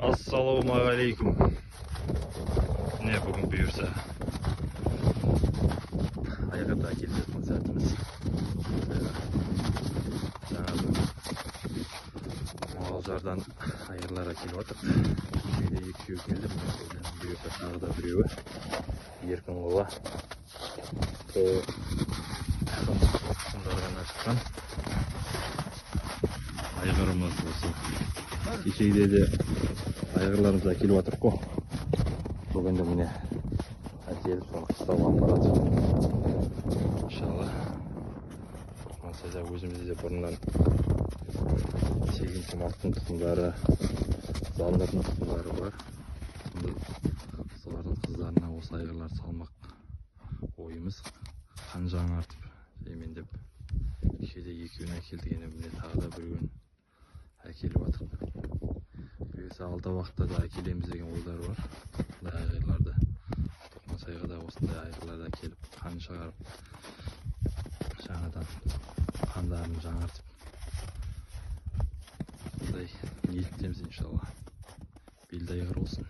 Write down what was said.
Ассалаумағалейкум. Міне, бүгін бұйырса, айғырды әкеліп жатқан сәтіміз. Жаңадан Мұғалжардан айғырлар әкеліп жатыр. Кешеде екі үшеу келді, міне, бұйырса, тағы да біреуі, Еркін Қола. Сол тұқымдардан шыққан айғырымыз осы. Кешегіде де айғырларымызды әкеліп жатырық қой. Бүгін де, міне, әкеліп, соны қыстауға апарады, иншалла. Тоқмансайда өзімізде де бұрыннан 8 марттың тұқымдары, Залнырдың тұқымдары бар. Сонда солардың қыздарына осы айғырларды салмақ ойымыз, қан жаңартып жаймендеп. Кешеде екеуін әкелдік, енді, міне, тағы да біреуін әкеліп жатыр. Бұйырса, алдағы уақытта да әкелеміз деген ойлар бар осындай айғырларды. Тоқмансайға да осындай айғырларды әкеліп, қан шығарып, жаңадан қандарын жаңартып, сондай ниеттеміз, иншалла. Белді айғыр болсын.